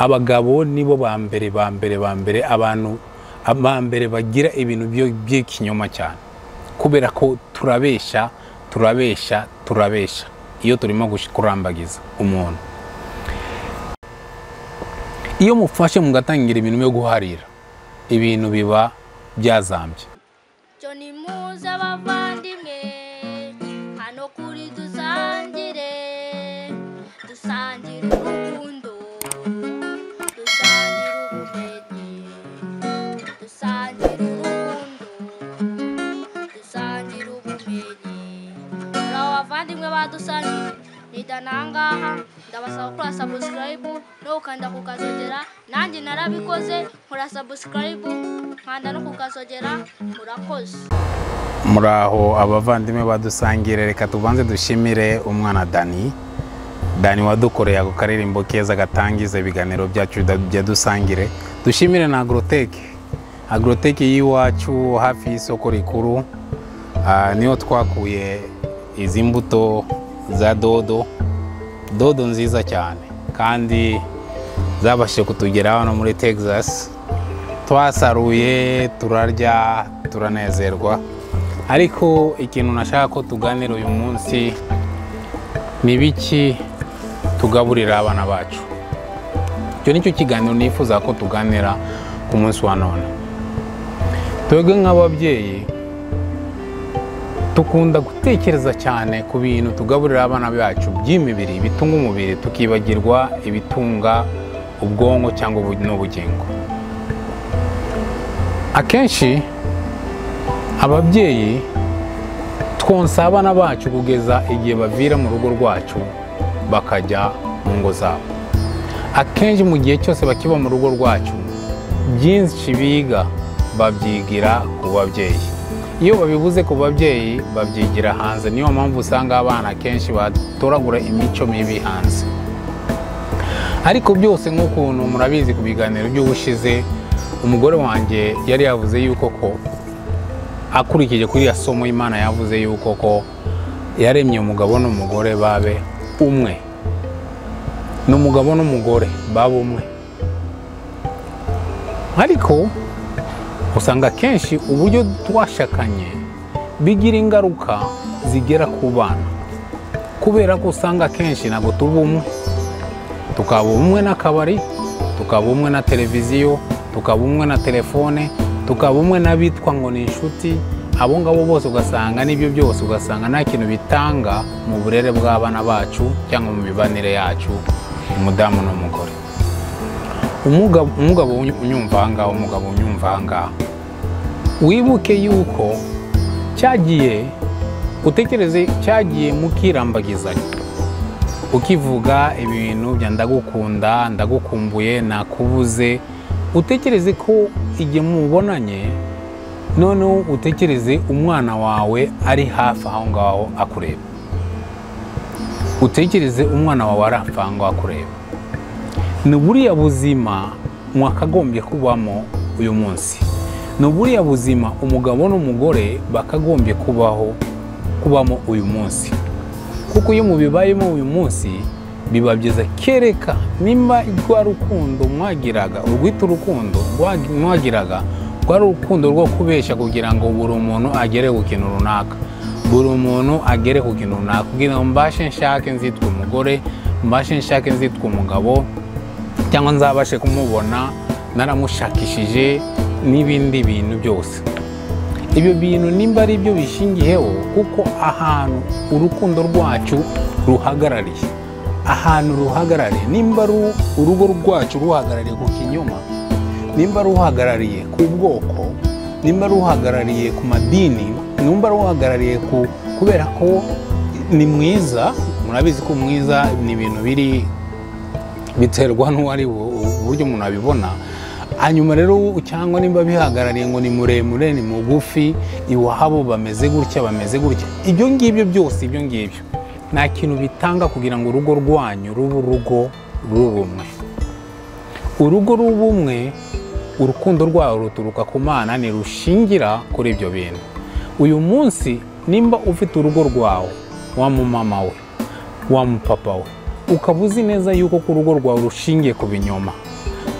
Abagabo nibo ba mbere ba mbere ba mbere, abantu ba mbere bagira ibintu by'ikinyoma cyane, kubera ko turabesha, turabesha, turabesha iyo turimo kurambagiza umuntu. Iyo mufashe mugatangira ibintu byo guharira, ibintu biba byazambye. Cyo nimuze abavandimwe hano kuri dusangire, dusangire urukundo, dusangire ubumenyi, dusangire urukundo, dusangire ubumenyi. Muri abo bavandimwe badusangire nidanangaha, ndabasaba gukora subscribe no gukanda ku kazogera. Nanjye narabikoze, nkora subscribe nkanda no ku kazogera. Murakoze. Muraho abavandimwe badusangire, reka tubanze dushimire umwana Dani. Dani wadukoreye ako karirimbo keza gatangiza ibiganiro byacu bya Dusangire. Dushimire na Agrotech. Agrotech y'iwacu hafi y'isoko rikuru, niyo twakuye izi mbuto za dodo, dodo nziza cyane kandi zabashije kutugera hano muri Texas. Twasaruye, turarya, turanezerwa. Ariko ikintu nashaka ko tuganira uyu munsi ni biki tugaburira abana bacu. Icyo nicyo kiganiro nifuza ko tuganira ku munsi wa none. Twebwe nk'ababyeyi dukunda gutekereza cyane ku bintu tugaburira abana bacu by'imibiri, bitunga umubiri, tukibagirwa ibitunga ubwonko cyangwa n'ubugingo. Akenshi ababyeyi twonsa abana bacu kugeza igihe bavira mu rugo rwacu bakajya mu ngo zabo. Akenshi mu gihe cyose bakiba mu rugo rwacu, byinshi biga babyigira ku babyeyi. Iyo babibuze ku babyeyi babyigira hanze. Niyo mpamvu usanga abana kenshi batoragura imico mibi hanze. Ariko byose nk'ukuntu murabizi ku biganiro by'ubushize, umugore wanjye yari yavuze yuko ko akurikije kuri ya somo Imana yavuze yuko ko yaremye umugabo n'umugore babe umwe, n'umugabo n'umugore babe umwe. Ariko usanga kenshi uburyo twashakanye bigira ingaruka zigera ku bana, kubera ko usanga kenshi ntabwo tuba umwe. Tukaba umwe n'akabari, tukaba umwe na televiziyo, tukaba umwe na telefone, tukaba umwe n'abitwa ngo ni inshuti. Abo ngabo bose ugasanga n'ibyo byose ugasanga nta kintu bitanga mu burere bw'abana bacu cyangwa mu mibanire yacu, umudamu n'umugore. Umugabo unyumva aha ngaha, umugabo unyumva aha ngaha, wibuke yuko cyagiye utekereze, cyagiye mukirambagizanya, ukivuga ibintu bya ndagukunda, ndagukumbuye, nakubuze. Utekereze ko igihe mubonanye, noneho utekereze umwana wawe ari hafi aho ngaho akureba. Utekereze umwana wawe ari hafi aho ngaho akureba. Ni buriya buzima mwakagombye kubamo uyu munsi. Ni buriya buzima umugabo n'umugore bakagombye kubamo uyu munsi. Kuko iyo mubibayemo uyu munsi biba byiza. Kereka nimba rwa rukundo mwagiraga, urwita urukundo mwagiraga rwari urukundo rwo kubesha kugira ngo buri muntu agere ku kintu runaka, buri muntu agere ku kintu runaka, kugira ngo mbashe nshake nzitwe umugore, mbashe nshake nzitwe umugabo, cyangwa nzabashe kumubona naramushakishije n'ibindi bintu byose. Ibyo bintu nimba ari byo bishingiyeho, kuko ahantu urukundo rwacu ruhagarariye, ahantu ruhagarariye, nimba urugo rwacu ruhagarariye ku kinyoma, nimba ruhagarariye ku bwoko, nimba ruhagarariye ku madini, nimba ruhagarariye ku kubera ko ni mwiza. Murabizi ko mwiza ni ibintu biri biterwa n'uwari uburyo umuntu abibona. Hanyuma rero cyangwa nimba bihagarariye ngo ni muremure, ni mugufi, iwabo bameze gutya, bameze gutya, ibyo ngibyo byose, ibyo ngibyo nta kintu bitanga kugira ngo urugo rwanyu rube urugo rw'ubumwe. Urugo rw'ubumwe, urukundo rwawe ruturuka ku Mana, ntirushingira kuri ibyo bintu. Uyu munsi nimba ufite urugo rwawe, wa mumama we, wa mupapa we, Ukaba uzi neza yuko ku rugo rwawe rushingiye ku binyoma,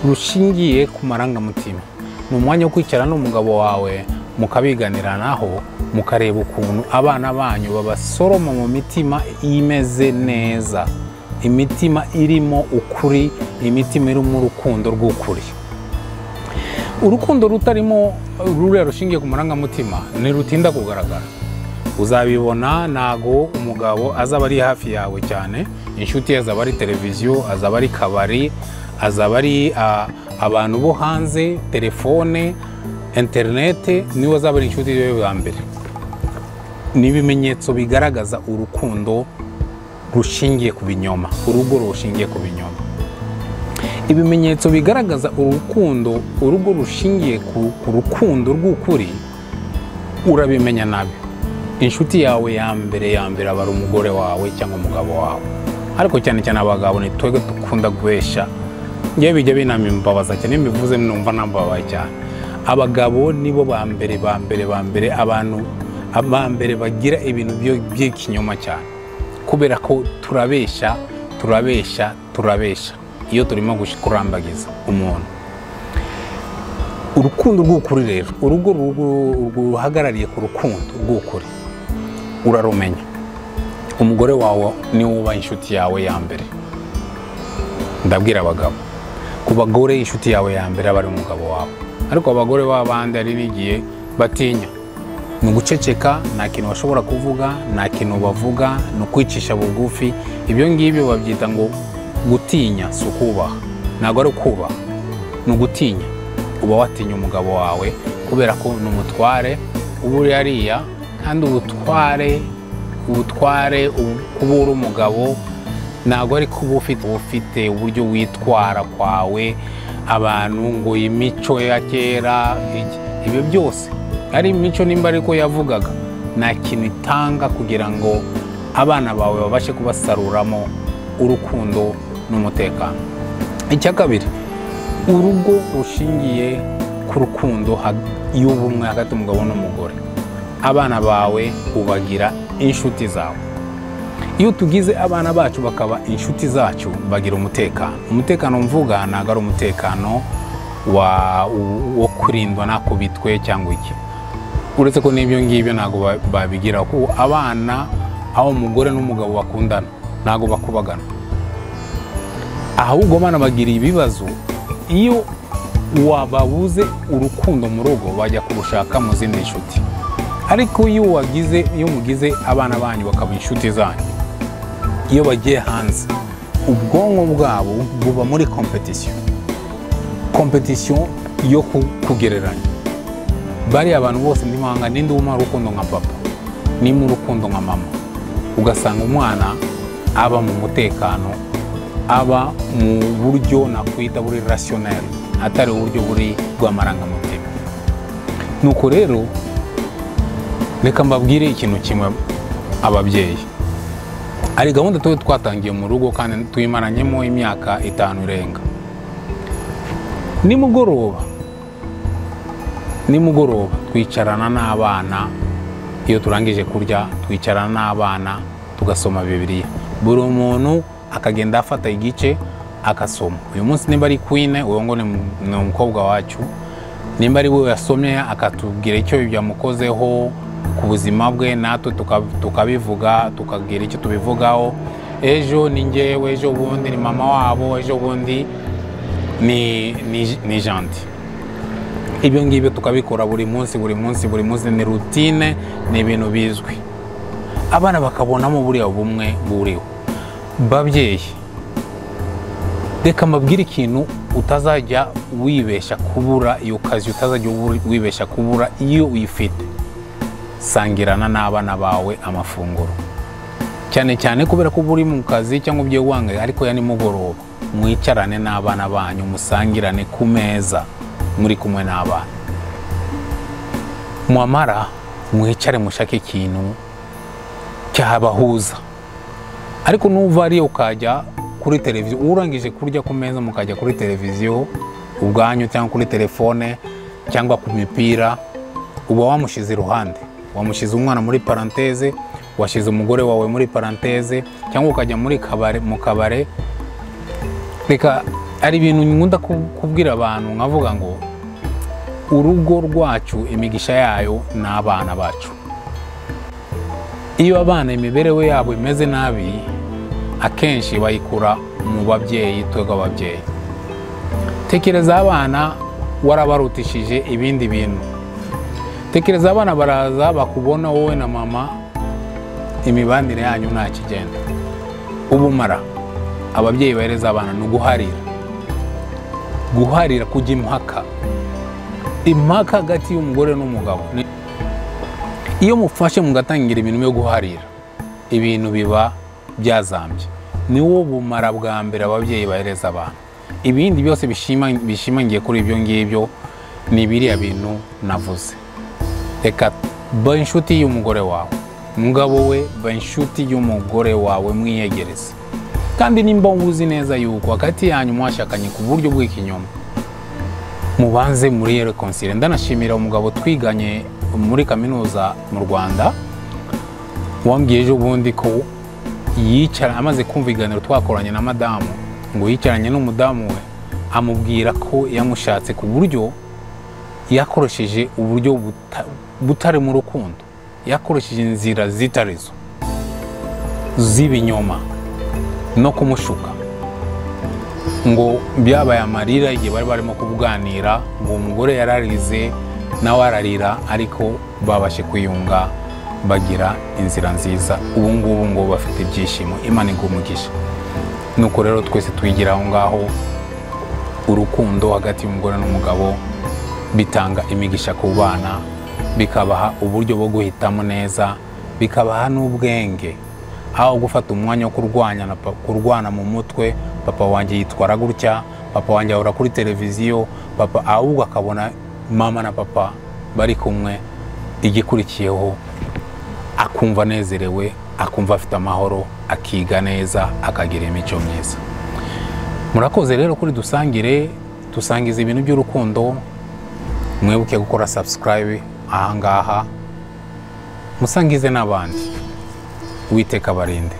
rushingiye ku marangamutima, ni umwanya wo kwicara n'umugabo wawe mukabiganiranaho, mukareba ukuntu abana banyu babasoroma mu mitima imeze neza, imitima irimo ukuri, imitima irimo urukundo rw'ukuri. Urukundo rutarimo ruriya rushingiye ku marangamutima ntirutinda kugaragara. Uzabibona, ntago umugabo azaba ari hafi yawe cyane, inshuti ye azaba ari televiziyo, azaba ari kabari, azaba ari abantu bo hanze, telefone, interinete, niwe azaba ari inshuti ye bwa mbere. Ni ibimenyetso bigaragaza urukundo rushingiye ku binyoma, urugo rushingiye ku binyoma. Ibimenyetso bigaragaza urukundo, urugo rushingiye ku rukundo rw'ukuri, urabimenya nabi. Inshuti yawe ya mbere aba ari umugore wawe cyangwa umugabo wawe. Ariko cyane cyane abagabo ni twebwe dukunda kubesha. Ngewe bijya binambabaza cyane, mbivuze numva nambabaye cyane. Abagabo nibo ba mbere abantu ba mbere bagira ibintu by'ikinyoma cyane, kubera ko turabesha iyo turimo kurambagiza umuntu. Urukundo rw'ukuri rero, urugo ruhagarariye ku rukundo rw'ukuri, urarumenya. Umugore wawe niwe uba inshuti yawe ya mbere. Ndabwira abagabo, ku bagore inshuti yawe ya mbere aba ari umugabo wawe. Ariko abagore b'abandi ari n'igihe batinya, ni uguceceka, nta kintu bashobora kuvuga, nta kintu bavuga, ni ukwicisha bugufi. Ibyo ngibyo babyita ngo gutinya, si ukubaha. Ntabwo ari ukubaha, ni ugutinya. Uba watinya umugabo wawe kubera ko ni umutware, uba uri hariya, kandi ubutware kuba uri umugabo ntabwo ari kuba ufite uburyo witwara kwawe, abantu ngo imico ya kera, ibyo byose ari imico nimba ariko yavugaga, nta kintu itanga kugira ngo abana bawe babashe kubasaruramo urukundo n'umutekano. Icya kabiri, urugo rushingiye ku rukundo y'ubumwe hagati y'umugabo n'umugore, abana bawe ubagira inshuti zawe. Iyo tugize abana bacu bakaba inshuti zacu, bagira umutekano. Umutekano mvuga ntabwo ari umutekano wo kurindwa nakubitwe cyangwa iki, uretse ko n'ibyo ngibyo ntabwo babigira, kuko abana aho umugore n'umugabo bakundana ntabwo bakubagana, ahubwo abana bagira ibibazo iyo wababuze urukundo mu rugo, bajya kurushaka mu zindi nshuti. Ariko iyo mugize abana banyu bakaba inshuti zanyu, iyo bagiye hanze ubwonko bwabo buba muri competition yo kugereranya. Bari abantu bose ndimanga, ninde umpa urukundo nka papa, nimba urukundo nka mama. Ugasanga umwana aba mu mutekano, aba mu buryo nakwita buri rationnel, atari uburyo buri bw'amarangamutima. Nuko rero reka mbabwire ikintu kimwe ababyeyi. Ari gahunda tuwe twatangiye mu rugo kandi tuyimaranyemo imyaka 5 irenga. Nimugoroba twicarana n'abana, iyo turangije kurya twicarana n'abana tugasoma Bibiliya. Buri muntu akagenda afata igice akasoma. Uyu munsi nimba ari Queen, uwo ngo ni umukobwa wacu, nimba ari we yasomye akatubwira icyo byamukozeho ku buzima bwe, natwe tukabivuga, tukagira icyo tubivugaho. Ejo ni njyewe, ejo bundi ni mama wabo, ejo bundi ni Janti. Ibyo ngibyo tukabikora buri munsi, ni routine, ni ibintu bizwi. Abana bakabonamo buriya bumwe buriho. Babyeyi, reka mbabwire ikintu utazajya wibesha kubura iyo kazi, utazajya wibesha kubura iyo uyifite. Sangirana n'abana bawe amafunguro, cyane cyane kubera ko uri mu kazi cyangwa ugiye wanga, ariko ya nimugoroba mwicarane n'abana banyu, musangirane ku meza muri kumwe n'abana. Mwamara mwicare mushake ikintu cyabahuza. Ariko nuva ari ukajya kuri televiziyo, urangije kurya ku meza mukajya kuri televiziyo ubwanyu cyangwa kuri telefone cyangwa ku mipira, uba wamushize iruhande, wamushize umwana muri parenthèse, Washyize umugore wawe muri parenthèse, cyangwa ukajya muri kabare, mu kabare. Reka, ari ibintu nkunda kubwira abantu, nkavuga ngo urugo rwacu imigisha yayo ni abana bacu. Iyo abana imibereho yabo imeze nabi, akenshi bayikura mu babyeyi, twebwe ababyeyi. Tekereza abana warabarutishije ibindi bintu. Tekereza abana baraza bakubona wowe na mama imibanire yanyu nta kigenda. Ubumara ababyeyi bahereza abana ni uguharira, guharira, kujya impaka, impaka hagati y'umugore n'umugabo. Iyo mufashe mugatangira ibintu byo guharira, ibintu biba byazambye. Ni wo bumara bwa mbere ababyeyi bahereza abana. Ibindi byose bishimangiye kuri ibyo ngibyo ni biriya bintu navuze. Reka, ba inshuti y'umugore wawe, mugabo we, ba inshuti y'umugore wawe, mwiyegereze. Kandi nimba uzi neza yuko hagati yanyu mwashakanye ku buryo bw'ikinyoma, mubanze muri réconcilier. Ndanashimira umugabo twiganye muri kaminuza mu Rwanda wambwiye ejo bundi ko yicara, amaze kumva ibiganiro twakoranye na madamu, ngo yicaranye n'umudamu we, amubwira ko yamushatse ku buryo yakoresheje uburyo butari mu rukundo, yakoresheje inzira zitarizo z'ibinyoma no kumushuka. Ngo byabaye amarira igihe bari barimo kuganira, ngo umugore yararize nawe ararira, ariko babashe kwiyunga, bagira inzira nziza. Ubu ngubu ngo bafite ibyishimo. Imana iguha umugisha. Nuko rero twese twigira aho ngaho, urukundo hagati y'umugore n'umugabo bitanga imigisha ku bana, bikabaha uburyo bwo guhitamo neza, bikabaha n'ubwenge, aho gufata umwanya wo kurwanya na kurwana mu mutwe: "Papa wanjye yitwara gutya, papa wanjye ahora kuri televiziyo, papa." Ahubwo akabona mama na papa bari kumwe, igikurikiyeho akumva anezerewe, akumva afite amahoro, akiga neza, akagira imico myiza. Murakoze rero kuri Dusangire, dusangiza ibintu by'urukundo. Mwibuke gukora subscribe ahangaha, musangize n'abandi. Uwiteka abarinde.